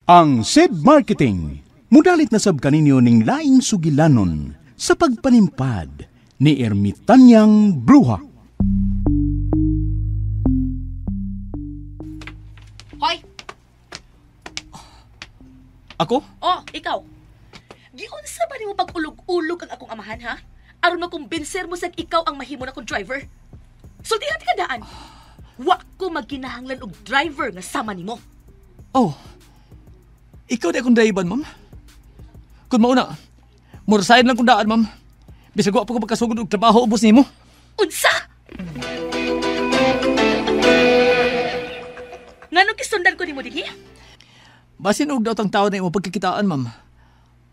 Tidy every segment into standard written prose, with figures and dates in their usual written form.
Ang SED Marketing, mudalit na sab kaninyo ning laing sugilanon sa pagpanimpad ni Ermitanyang Bruha. Hoy! Ako? Oh, ikaw. Giunsa ba nimo pag-ulog-ulog ang akong amahan, ha? Aron makumbinser mo sa ikaw ang mahimo na kong driver. Sultihan ka daan. Wa ko magkinahanglan og driver nga sama nimo. Oh. Ikaw di akong driver, ma'am. Kung mauna, murasahin lang kong daan, ma'am. Bisag wa pa ko pagkasugod og trabaho ubos nimo. Unsa? Nganong gisundan ko nimo dinhi? Basin og daot ang tao na imo pagkikitaan, ma'am.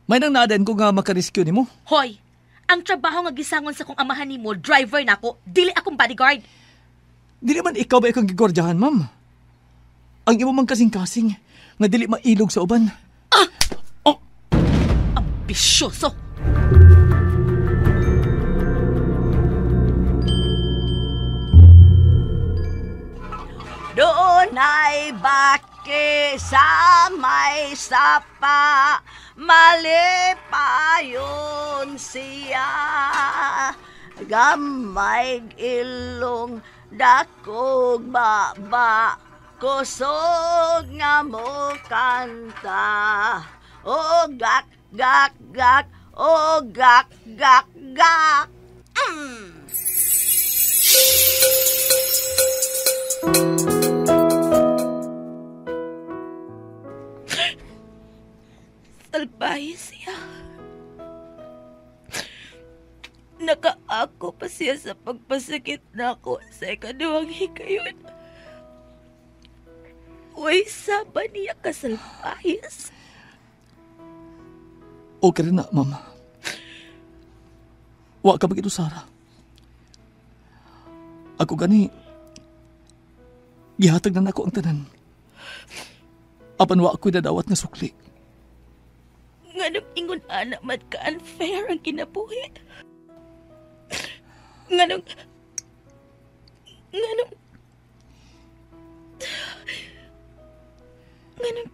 May nang naaden ko nga makarescue nimo. Hoy, ang trabaho nga gisangon sa kong amahan nimo, driver nako, dili akong bodyguard. Dili man ikaw ba ikong gigordyahan, ma'am? Ang imo mang kasing-kasing nga dili mailog sa uban. Ah! Oh! Ambisyoso! Doon ay baki sa may sapa, malipayon siya. Gamay ilong dakog baba, kusog nga mo kanta. O gak, gak, gak, o gak, gak, gak. Mm. Salbahe siya. Nakaako pa siya sa pagpasakit nako sa ikaduhang hikayon. Uy, saba niya kasalpahis. Okay rin na, ma'am. Wa ka bagito, Sarah. Ako gani, gihatag na nako ang tanan. Apan wa ako'y dadawat nga sukli. Nganong ingon anak man ka unfair ang kinabuhi. Nganong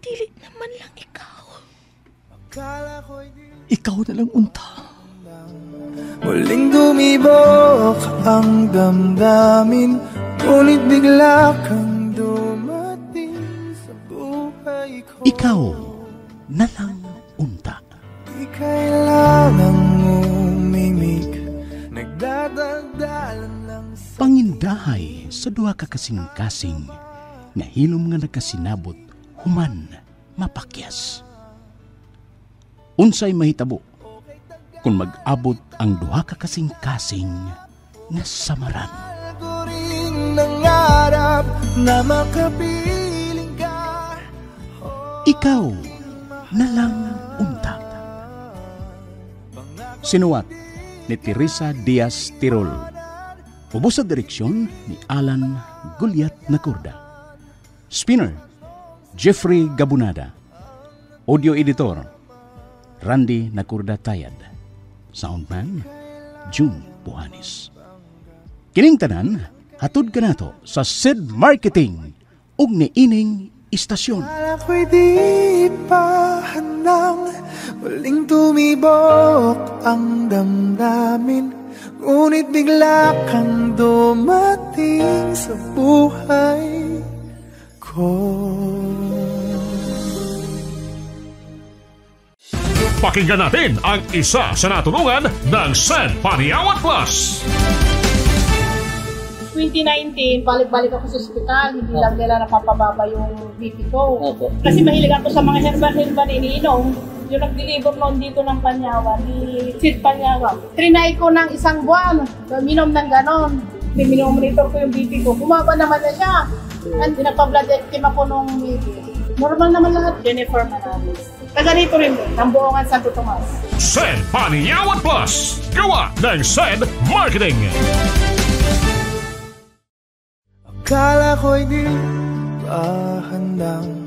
dili naman lang ikaw. Ikaw na lang unta. Muling dumibok ang damdamin, ngunit bigla kang dumating sa buhay ko. Ikaw na lang unta. Di kailangang umimik, nagdadaldalan lang sa pangindahay sa duha ka kasing-kasing nga hilom nga nakasinabot human mapakyas. Unsay mahitabo kung mag-abot ang duha ka kasing-kasing nga samaran? Nangarap na makapiling ka. Ikaw na lang unta. Sinuwat ni Teresa Diaz Tirol. Ubos sa direksyon ni Alan Gulyat Nacorda. Spinner, Jeffrey Gabunada. Audio editor, Randy Nacorda Tayad. Soundman, June Buhanis. Kining tanan, hatod kanato sa SED Marketing ug niining istasyon. Ako'y di pa handang muling tumibok ang damdamin, ngunit bigla kang dumating sa buhay ko. Pakinggan natin ang isa sa natulungan ng SED Paniawan Plus. 2019, balik-balik ako sa ospital. Hindi lang nila napapababa yung BP ko. Kasi mahilig ako sa mga herbal-herbal iniinom. Yung nag-deliver noon dito ng Panyawan, ni Sid Panyawan. Trinay ko ng isang buwan, minom ng ganon. Minomonitor ko yung BP ko. Bumaba naman na siya. At nagpa-blood ectem ako nung BP. Normal naman lahat. Jennifer Manalis. Taga rito rin din, ng Buongan Santo Tomas. SED Panyawan Plus. Gawa ng SED Marketing. Akala ko'y di pa handang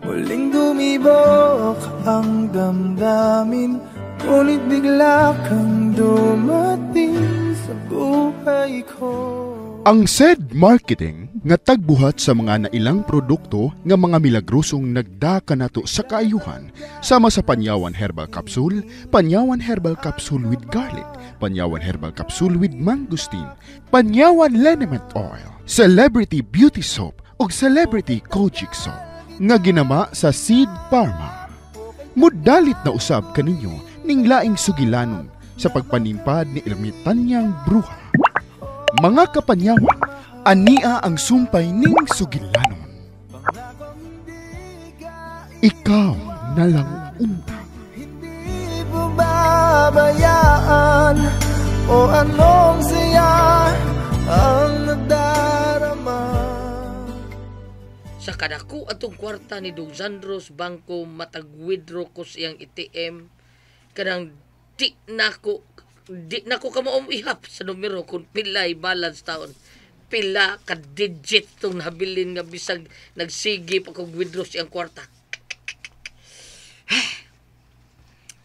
muling dumibok ang damdamin, ngunit bigla kang dumating sa buhay ko. Ang SED Marketing Nga tagbuhat sa mga nailang produkto nga mga milagrosong nagda kanato sa kaayuhan sama sa Panyawan Herbal Capsule, Panyawan Herbal Capsule with Garlic, Panyawan Herbal Capsule with Mangosteen, Panyawan Liniment Oil, Celebrity Beauty Soap ug Celebrity Kojic Soap nga ginama sa Seed Pharma. Mudalit na usab kaninyo ning laing sugilanon sa pagpanimpad ni Ermitanyang Bruha. Mga kapanyawan, ania ang sumpay ning sugilanon. Ikaw na lang unta. Hindi pababayaan o anong saya ang nadarama. Sa kadako atong kwarta ni Dong Sandro sa bangko, matag withdraw ko sa iyang ATM, kanang di nako kamo ihap sa numero kung pilay balance taon, pila ka digit tong nabilin nga bisag nagsige pa kog withdraw sa iyang kwarta.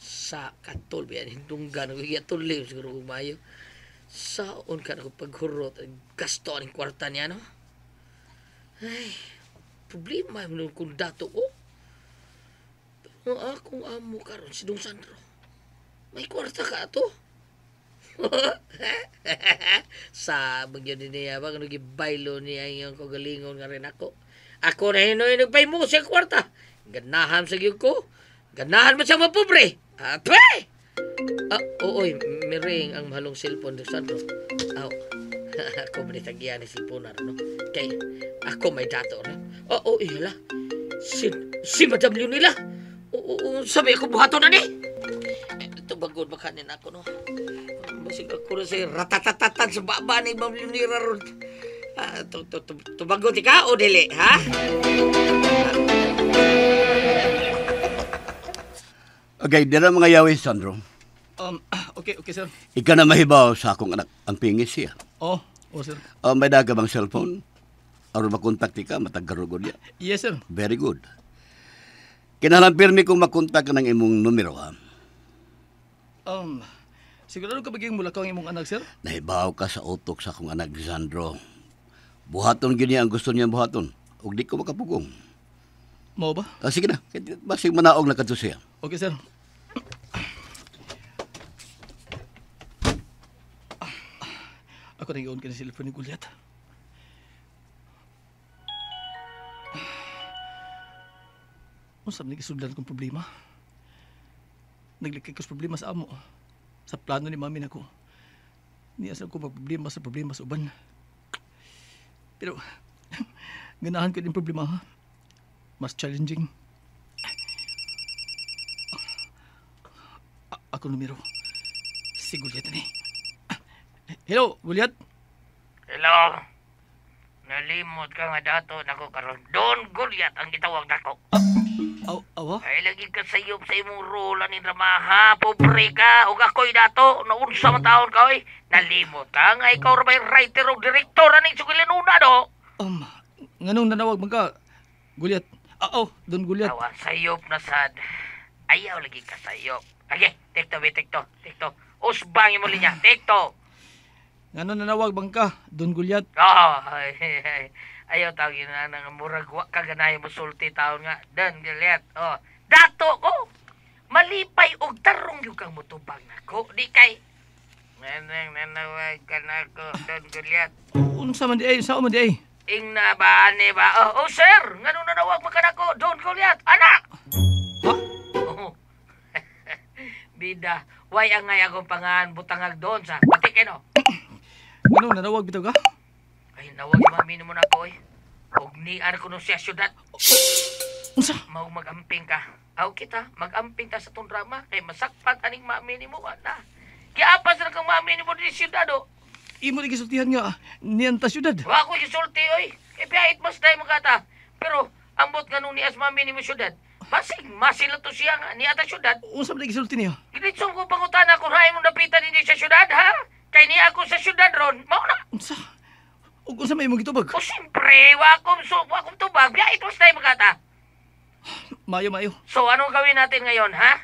Sa katol biyan hindunggan ko giatuli siguro kog maayo saon ka na ko paghurot gasto aning kwarta niya, no? Ay, problema man kung dato ko. Pero ang akong amo karon si Dong Sandro, may kwarta ka ato. Sa bagyo din niya, baka nagibaylo niya yung kagalingon nga rin ako. Ako na hinoy nagpaymo siya kwarta. Ganahan sa gyud ko. Ganahan mo siya mapobre. Ate! Ah, ooy, miring ang mahalong cellphone, Dong Sandro. Aw, ako man itagyan ni cellphone na, no? Kay, ako may dato, no? Oo, oh, hala. Si Madam Leonila. Oo, oo, sabi ako buhaton na ni. Eh, tubagod makanin ako, no? Basig ako na si ratatatatan sa baba ni Ma'am Leonila ron. Ah, tubagod ka o dili, ha? Okay, dira mga yawi, Sandro. Okay, sir. Ikaw na mahibaw sa akong anak. Ang pingis siya. Oh, sir. May daga bang cellphone? Aron makontak ka, matagkarugod niya. Yes, sir. Very good. Kinahanglan pirmi kong makontak ka ng imong numero, ha? Sigurado ka baging mula ang imong anak, sir? Nahibaw ka sa utok sa akong anak, Sandro. Buhaton gyud niya ang gusto niya buhaton. Ug di ko makapugong. Mao ba? Sige na. Basig manaog na kadto siya. Okay, sir. Ako na i-on ka ng cellphone ni Goliath. Unsa man gisudlan kong problema? Naglikay ko sa problema sa amo. Sa plano ni mami nako. Niya sa ko problema sa problema sa uban. Pero ganahan ko din problema, ha? Mas challenging. Ako numero. Si Goliath ni. Hello, Goliath? Hello. Nalimot ka nga dato nako karon. Don Goliath ang gitawag nako. Awa? Ay lagi ka sayop sa imong role ni dramaha. Pobre ka ug ako'y dato. Naunsa man taon ka oy. Nalimot ka nga ikaw ra may writer ug director aning sugilanuna do. Nganong nanawag man ka, Goliath? Oh, Don Goliath. Awa, sayop na sad. Ayaw lagi ka sayop. Okay, tekto be, tekto, tekto. Usbang imo linya, tekto. Nganong nanawag bang ka, Don Goliath? Oh, ay, ayaw tawagin na nga murag wa ka ganahin mo sulti taon nga. Don Goliath. Oh, dato ko. Malipay og tarong yung kang mutubang nako. Di kay nanang nanawag ka nako, Don Goliath. Unsa man di ay, sa man di ay? Ing na ba ani ba? Oh, sir, nganong nanawag man ka nako, Don Goliath? Anak. Ha? Oh. Bida, way angay akong pangan butangag doon sa patik no. Nganong nanawag bitaw ka? Ay, nawag mami mo na ko, oy. Og niar kuno siya syudad. Unsa? Mau magamping ka. Aw kita, magamping ta sa tong drama kay masakpat aning mami nimo ana. Giapas ra kang mami nimo di syudad o. Imo ni gisultihan nga niyan ta syudad. Wa ko gisulti oy. Kay piyait mas day makata. Pero ambot nga nung nias mami nimo syudad. Basig masila to siya nga niya ta syudad. Unsa man gisulti niyo? Giditso ko pangutana kung hain mo napitan hindi sa syudad ha? Kay niya ako sa syudad ron. Mao na. Unsa? Ug unsa may imong gitubag? O siyempre, wa akong tubag. Biyait mas day makata. Mayo. So, anong gawin natin ngayon, ha?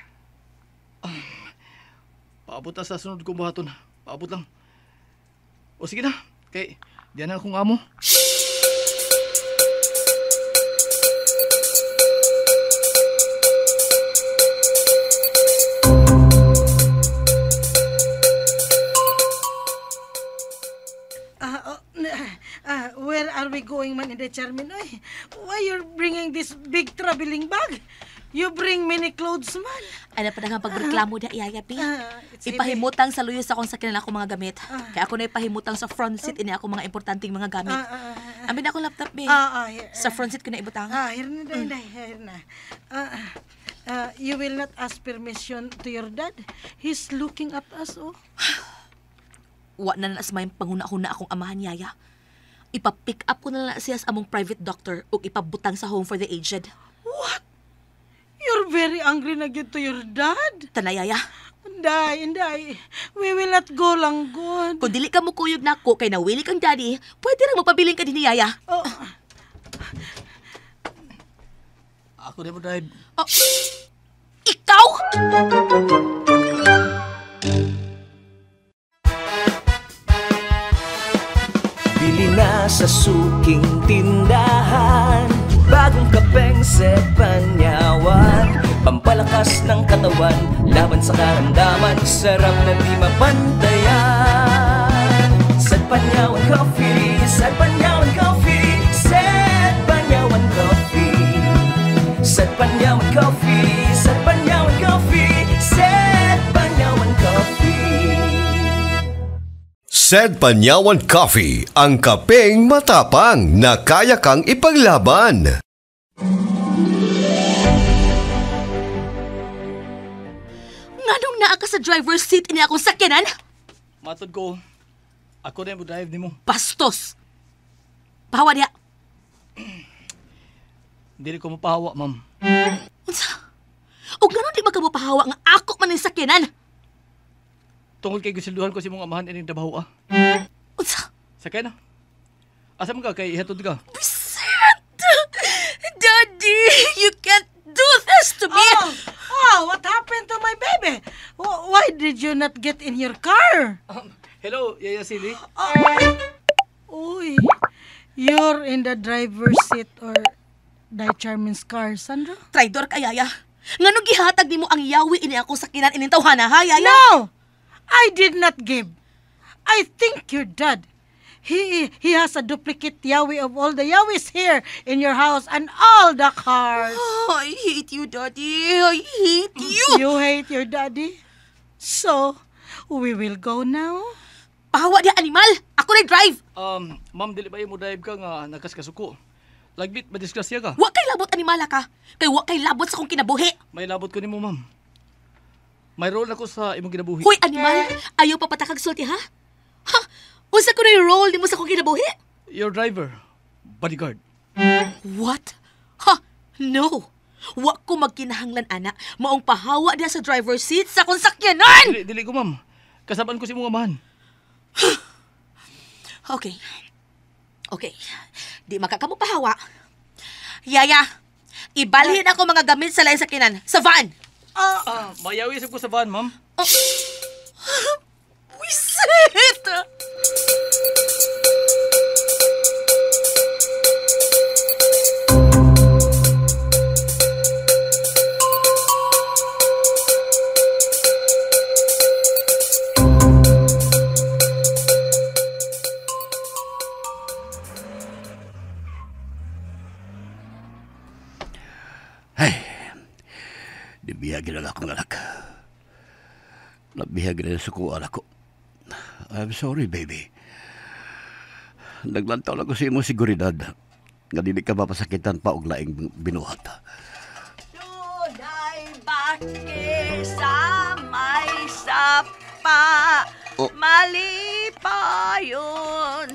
Paabot ta sa sunod kong buhaton. Paabot lang. O sige na, kay diyan na akong amo. man, Inday Charmin, oy. Why you're bringing this big traveling bag? You bring many clothes man. Ano pa na nga pagreklamo da, Yaya, Pi? It's heavy. Ipahimutang sa luyo sa akong sakyanan ako mga gamit. Kaya ako na ipahimutang sa front seat ini ako mga importanteng mga gamit. Amin ako laptop, be. Here. Sa front seat ko na ibutang. Here na, Inday, here na. You will not ask permission to your dad. He's looking at us, oh. Wa na na may panghuna-huna akong amahan, Yaya. Ipa-pick up ko na lang siya sa among private doctor ug ipabutang sa home for the aged. What? You're very angry na gyud to your dad? Tanay, Yaya. Inday, Inday, we will not go lang good. Kung dili ka mukuyog nako kay nawili kang daddy, pwede rang mapabiling ka din ni Yaya. Oh. Ako na mo drive. Oh. Ikaw? Bili na sa suking tindahan, bagong kapeng sa Panyawan. Pampalakas ng katawan, laban sa karamdaman, sarap na di mapantayan. Sa Panyawan Coffee, sa Panyawan Coffee, sa Panyawan Coffee. Sa Panyawan Coffee, sa Panyawan Coffee, sa Panyawan Coffee. Said Panyawan Coffee, ang kapeng matapang na kaya kang ipaglaban. Nganong naa ka sa driver's seat ini akong sakyanan? Matod ko, ako na mo drive nimo. Bastos! Pahawa niya. Dili ko mapahawa, ma'am. Unsa? O ganon di magkamupahawa nga ako man ang sakyanan? Tungkol kay gusilduhan ko si mong amahan ining trabaho, ah. Unsa? Sakay na. Asa man ka kay ihatod ka? Vicente! Daddy, you can't do this to me! Oh, what happened to my baby? Why did you not get in your car? Hello, Yaya Silly. Uy, you're in the driver's seat or Day Charmin's car, Sandro? Traidor ka, Yaya. Nganong gihatag nimo ang yawi ini ako sakinan ining tawhana, ha, Yaya? No! I did not give. I think your dad. He has a duplicate yawi of all the yawis here in your house and all the cars. Oh, I hate you, Daddy. I hate you. You hate your daddy? So, we will go now? Pahawa diya, animal! Ako na drive! Ma'am, dili ba mo drive ka nga nakaskasuko? Lagbit, madisgrasya ka. Wa kay labot, animala ka. Kay wa kay labot sa akong kinabuhi. May labot ko nimo, ma'am. May role ako sa imong kinabuhi. Hoy, animal! Ayaw pa patakag sulti, ha? Ha? Unsa ko na yung role nimo sa akong kinabuhi? Your driver, bodyguard. What? Ha? No! Wa ko magkinahanglan, ana. Maong pahawa diya sa driver's seat sa akong sakyanan! Dili ko, ma'am. Kasaban ko si mong amahan. Okay. Okay. Di makakamo pahawa. Yaya, ibalhin ako mga gamit sa laing sakyanan. Sa van! Mayawi ko sa van, ma'am. Oh. Wisit! Ay, dibiyag na akong anak. Nabihag na sa kuwan ako. I'm sorry, baby. Naglantaw lang ko sa imong seguridad nga dili ka mapasakitan pa og laing binuhat. Dunay baki sa may sapa, Oh. Malipayon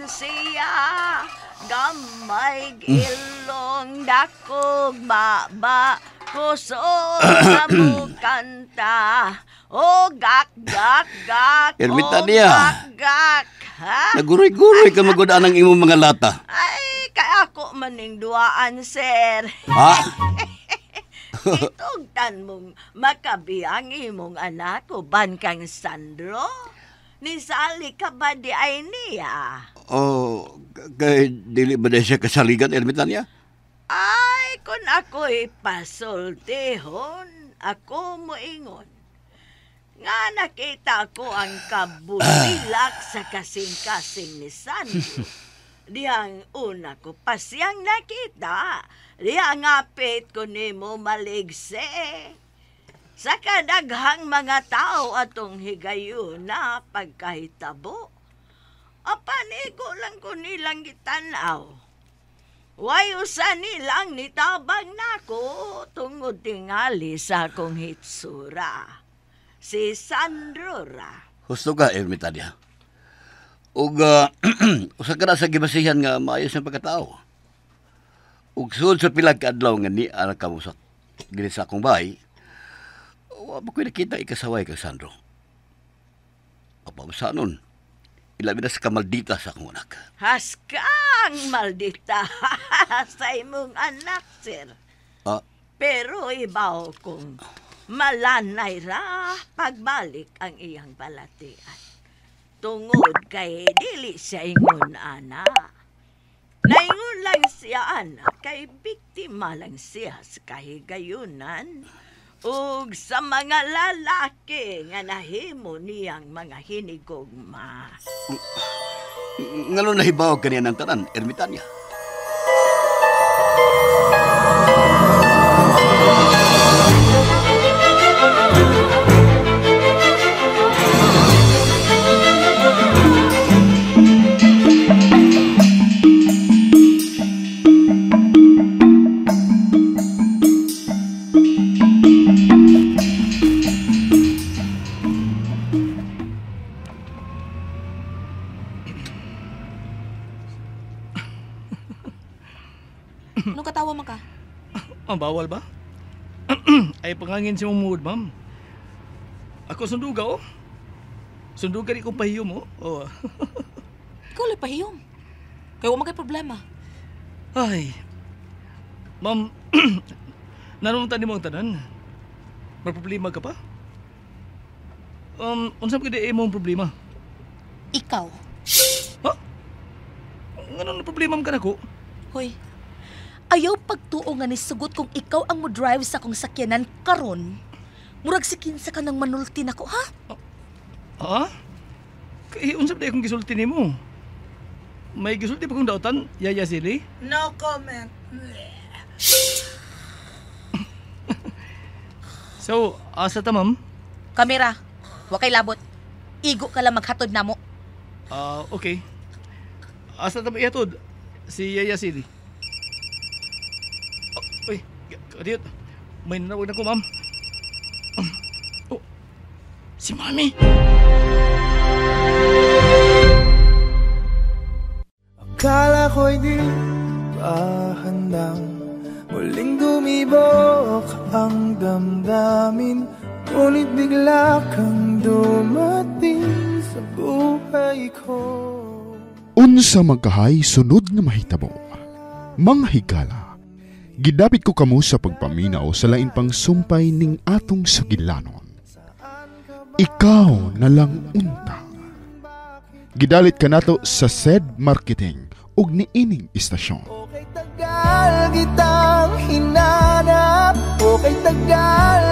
siya, gamay gilong dakog baba, kusog na mukanta. O gak, gak, gak, Ermitania. o gak, gak. Ha? Naguroy-guroy ka magudaan ang imong mga lata. Ay, kay ako maning duaan, sir. Ha? Itugtan mong makabiyang imong anak uban kang Sandro. Nisali ka ba di ay niya? Oh, kay dili ba na siya kasaligan, Ermitania? Ay, kung ako'y pasultihon, ako moingon. Nga nakita ko ang kabusilak sa kasing-kasing ni Sandro. Dihang una ko pa siyang nakita. Dihang apit ko nimo maligse. Sa kadaghang mga tao atong higayon na pagkahitabo. Apan igo lang ko nilang gitanaw. Way usa nilang nitabang nako tungod tingali sa akong hitsura. Si Sandro ra. Husto ka, Ermitanya. Ug usa ka na sa gibasihan nga maayos ang pagkatao. Ug sud sa pila ka adlaw nga ni ara ka mo sa diri sa akong bahay, wa pa ko'y nakita ikasaway kang Sandro. Apa sa nun? Ilabi na sa kamaldita sa akong anak. Haskang maldita sa imong anak, sir. Ah? Pero ibaw kong malanay ra pagbalik ang iyang balatian. Tungod kay dili siya ingon ana. Naingon lang siya ana kay biktima lang siya sa kahigayunan ug sa mga lalaki nga nahimo niyang mga hinigugma. Ngano nahibaw kaniya ng tanan, Ermitanya? Anong katawa man ka? Ang bawal ba? Ay pangangin si mong ma'am. Ako sunduga, oh. Sunduga ni kong pahiyom, oh. Oh. Ikaw lang pahiyom. Kaya wala kay problema. Ay. Ma'am, nanuntan ni mo ang tanan. May problema ka pa? Unsa pa gid imong problema? Ikaw. Ha? Nganong problema man ka nako? Hoy. Ayaw pagtuo nga ni sugot kung ikaw ang mo-drive sa akong sakyanan karon. Murag si kinsa ka nang manulti nako, ha? Ha? Kay unsa ba akong gisulti nimo? May gisulti pa kong dautan, Yaya Sili? No comment. So, asa ta, ma'am? Kamera, wa kay labot. Igo ka lang maghatod namo. Okay. Asa ta ihatod? Si Yaya Sili. Oh, uy, kadiyot. May nanawag na ko, ma'am. Oh, si Mami. Akala ko'y di pa handang muling dumibok ang damdamin, ngunit bigla kang dumating sa buhay ko. Unsa magkahay sunod nga mahitabo, mga higala, gidapit ko kamo sa pagpaminaw sa lain pang sumpay ning atong sugilanon. Ikaw na lang unta. Gidalit kanato sa SED Marketing ug niining istasyon. Okay tagal kitang hinanap, okay tagal.